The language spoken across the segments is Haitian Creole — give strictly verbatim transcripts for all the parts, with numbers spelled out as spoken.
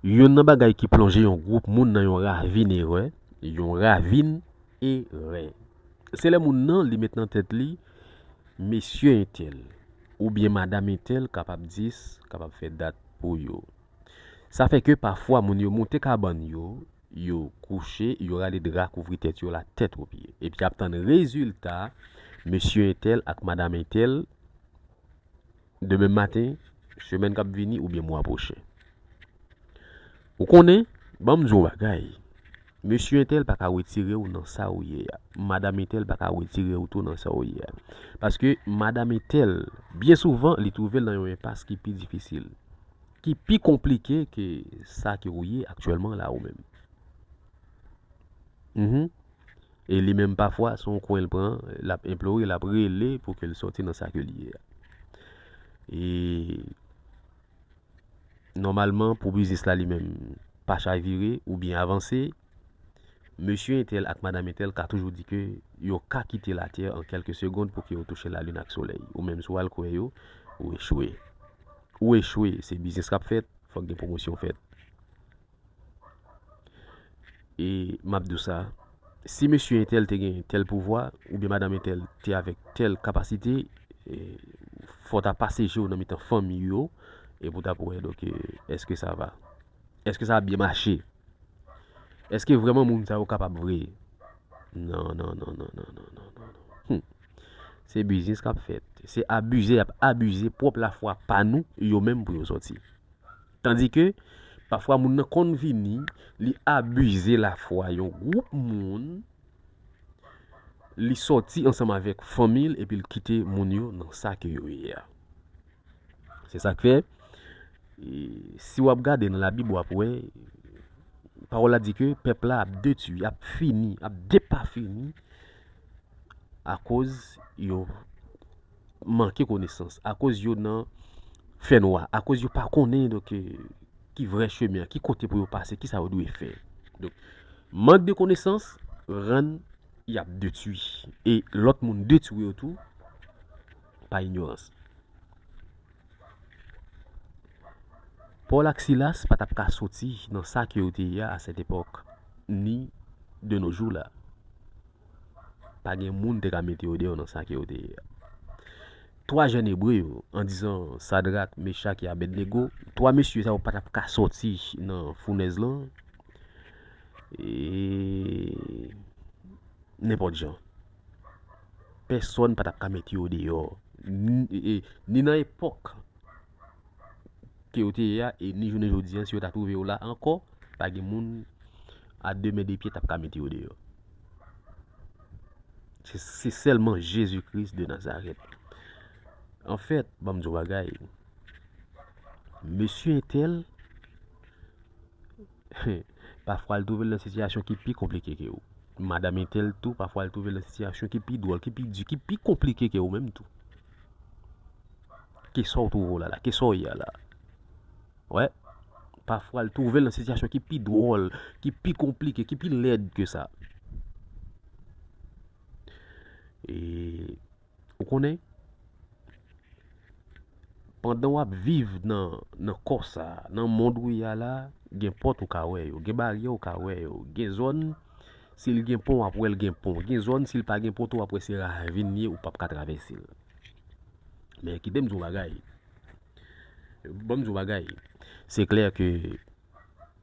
Youn nan bagay ki plonje yon gwoup moun nan yon ravin erè, yon ravin erè. Se lè moun nan li met nan tèt li, mesye entèl oubyen madanm entèl kapab dis, kapab fè dat pou yo. Sa fè ke pafwa moun yo moute kabann yo, yo kouche, yo rale dra kouvri tèt yo la tèt o pye. Epi y ap tann rezilta mesye entèl ak madanm entèl demen maten, semèn k ap vini oubyen mwa pwochen. Ou konnen, ban m di w yon bagay. Mesye entèl pa ka retire w nan sa ou ye a. Madanm entèl pa ka retire w tou nan sa ou ye a. Paske madanm entèl, byen souvan, li twouve l nan yon enpas ki pi difisil, ki pi konplike ke sa ke ou ye aktyèlman la ou menm. Mhm. E li menm pafwa, se yon kwen l pran, l ap enplore, l ap rele pou ke l sòti nan sa ke li ye a. E nòmalman, pou biznis la li menm pa chavire oubyen avanse, mesye entèl ak madanm entèl ka toujou di ke yo ka kite latè an kèlke segond pou ke yo touche lalin ak solèy. Ou menm, si w al kwè yo, ou echwe. Ou echwe, se biznis k ap fèt, fòk gen pwomosyon fèt. E m ap di w sa, si mesye entèl te gen tèl pouvwa, oubyen madanm entèl te avèk tèl kapasite, e, fò w ta pase je w nan mitan fanmi yo, e pou w ta pou wè, donk, e, èske sa va? Èske sa ap byen mache? Èske vrèman moun sa yo kapab vre? Non, non, non, non, non, non, non, non, non. Hmm. Se biznis k ap fèt. Se abize, y ap abize pwòp lafwa pa nou, yo menm pou yo sòti. Tandike, pafwa moun nan konn vini, li abize lafwa yon gwoup moun, li sòti ansanm avèk fanmi l epi l kite moun yo nan sa ke yo ye a. Se sa k fè, e, si w ap gade nan Labib, w ap wè, pawòl la di ke pèp la ap detwi, ap fini, ap depafini, akoz yo manke konesans, akoz yo nan fènwa, akoz yo pa konnen, donk, e, ki vrè chemen an, ki kote pou yo pase, ki sa yo dwe fè. Donk, mank de konesans rann y ap detwi. E lòt moun detwi yo tou pa inyorans. Pòl ak Silas pa t ap ka soti nan sa ke yo te ye a, a sèt epòk, ni de nos jours la. Pa gen moun te ka mete yo deyò nan sa ke yo te ye a. Twa jèn ebre yo, an dizan Sadrak, Mechak e Abèdnego, twa mesye sa yo pa t ap ka sòti nan founèz lan. E nenpòt jan. Pèsonn pa t ap ka mete yo deyò. Ni, e, ni nan epòk ke yo te ye a, e ni jounen jodi an, si yo ta twouve yo la ankò, pa gen moun a de men de pye t ap ka mete yo deyò. Se, se sèlman Jezi Kris de Nazarèt. Anfèt, ban m di w bagay. Mesye entèl, pafwa l twouve l nan sitiyasyon ki pi konplike ke ou. Madanm entèl tou, pafwa l twouve l nan sitiyasyon ki pi dwòl, ki pi di, ki pi konplike ke ou menm tou. Ke sa w twouve w la la, ke sa w ye a la. Wè, pafwa l twouve l nan sitiyasyon ki pi dwòl, ki pi konplike, ki pi lèd ke sa. E, ou konnen, pandan w ap viv nan, nan kò sa, nan mond ou ye a la, gen pòt ou ka wè yo, gen baryè ou ka wè yo, gen zòn, si l gen pon, w ap wè l gen pon. Gen zòn, si l pa gen pon tou, w ap wè se ravin li ye, ou p ap ka travèse l. Men kite m di w bagay. Ban m di w bagay. Se klè ke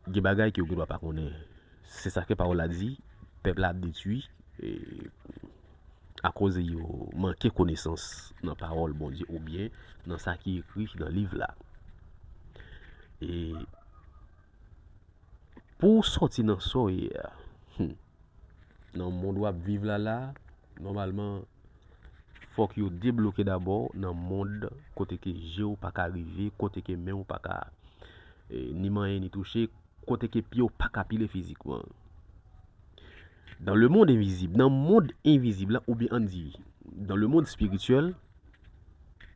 gen bagay ke yo gen dwa pa konnen. Se sa ke pawòl la di, pèp la ap detwi, e, akoz yo manke konesans nan pawòl Bondye oubyen nan sa ki ekri nan liv la. E pou w sòti nan sa w ye a, hmm, nan mond w ap viv la la, nòmalman, fòk yo debloke dabò nan mond kote ke je w pa ka rive, kote ke men w pa ka, e, ni manyen ni touche, kote ke pye w pa ka pile fizikman. Dans le monde invisible, nan mond envizib la, oubyen ann di, dans le monde spirituel,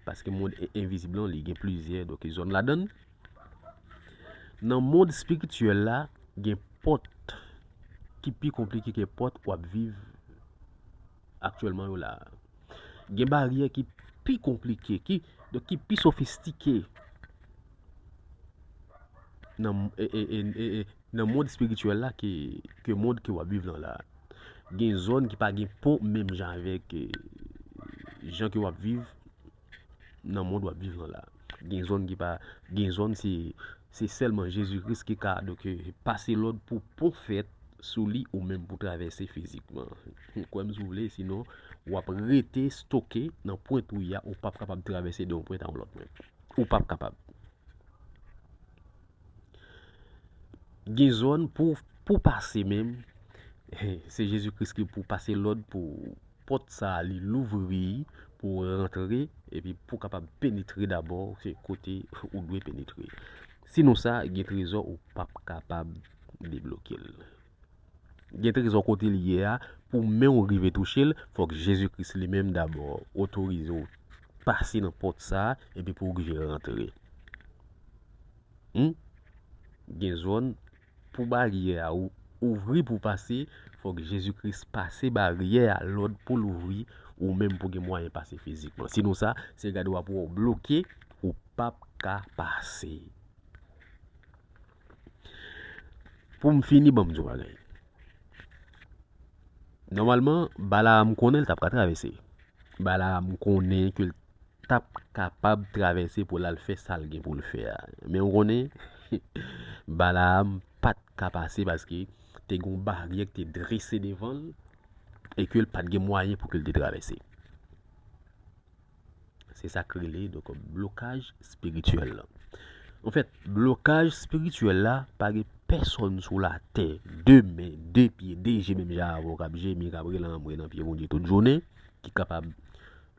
paske mond en-, envizib lan, li gen plizyè, donk, zòn ladan l. Nan mond espirityèl la, gen pòt ki pi konplike ke pòt w ap viv aktyèlman yo la. Gen baryè ki pi konplike, ki, donk, ki pi sofistike. nan, e, e, e, e, e, nan mond espirityèl la ke, ke mond ke w ap viv lan la. Gen zòn ki pa gen pon menm jan avèk, e, jan ke w ap viv nan mond w ap viv lan la. Gen zòn ki pa, gen zòn se, se sèlman Jezi Kris ki ka, donk, e, pase lòd pou pon fèt sou li ou menm pou travèse fizikman. Kwè m si w vle, sinon w ap rete stoke nan pwent ou ye a, ou p ap kapab travèse de yon pwent a yon lòt pwent. Ou p ap kapab. Gen zòn pou, pou pase menm, se Jezi Kris ki pou pase lòd pou pòt sa a li louvri pou w rantre, epi pou w kapab penetre dabò, se kote ou dwe penetre. Sinon sa, gen trezò ou p ap kapab debloke l. Gen trezò kote l ye a, pou men w rive touche l, fòk Jezi Kris li menm dabò otorize w pase nan pòt sa a, epi pou w rive rantre. Hmm? Gen zòn pou baryè a ou, ouvri pou pase, fòk Jezi Kris pase baryè a, lòd pou l ouvri, ou menm pou gen mwayen pase fizikman. Sinon sa, se gade w ap wè w bloke, ou p ap ka pase. Pou m fini, ban m di w bagay. Nòmalman, Balaam konnen l t ap ka travèse. Balaam konnen ke l t ap kapab travèse pou l al fè sa l gen pou l fè a. Men w konnen, Balaam pa t ka pase paske te gen yon baryè ki te drese devan l e ke l pa t gen mwayen pou ke l te travèse. Se sa k rele, donk, blokaj espirityèl la. Anfèt, blokaj espirityèl la, pa gen pèsonn sou latè, de men, de pye, de je, menm jan avè w k ap jemi, k ap rele anmwe nan pye Bondye tout jounen, ki kapab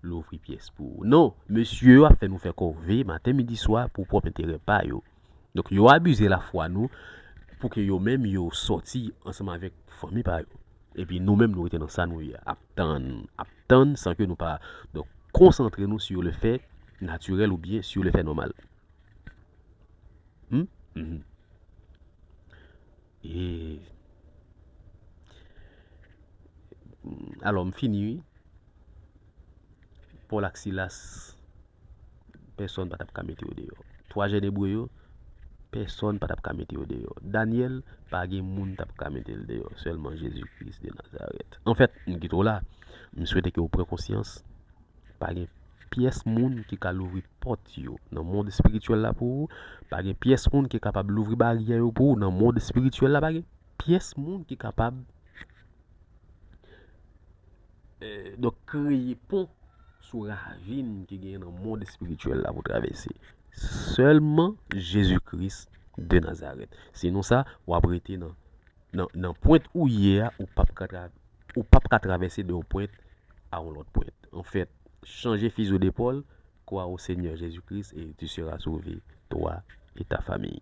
louvri pyès pou ou. Non, mesye yo ap fè nou fè kòve maten, midi, swa pou pwòp enterè pa yo. Donk, yo abize lafwa nou pou ke yo menm yo sòti ansanm avèk fanmi pa yo. Epi nou menm nou rete nan sa nou ye a, ap tann, ap tann san ke nou pa, donk, konsantre nou sur le fait naturel oubyen sur le fait normal. Hmm? Mhm. E, alò, m fini, wi. Pòl ak Silas, pèsonn pa t ap ka mete yo deyò. Twa jèn ebre yo, pèsonn pa t ap ka mete yo deyò. Danyèl, pa gen moun t ap ka mete l deyò, sèlman Jezi Kris de Nazarèt. Anfèt, m kite w la. M swete ke w pran konsyans. Pa gen pyès moun ki ka louvri pòt yo nan mond espirityèl la pou ou. Pa gen pyès moun ki kapab louvri baryè yo pou ou nan mond espirityèl la. Pa gen pyès moun ki kapab, eh, donk, kreye pon sou ravin ki genyen nan mond espirityèl la pou travèse. Sèlman Jezi Kris de Nazarèt. Sinon sa, w ap rete nan, nan, nan pwent ou ye a, ou p ap ka tra-, ou p ap ka travèse de yon pwent a yon lòt pwent. Anfèt, chanje fizo depòl, crois au Seigneur Jésus-Christ et tu seras sauvé, toi et ta famille.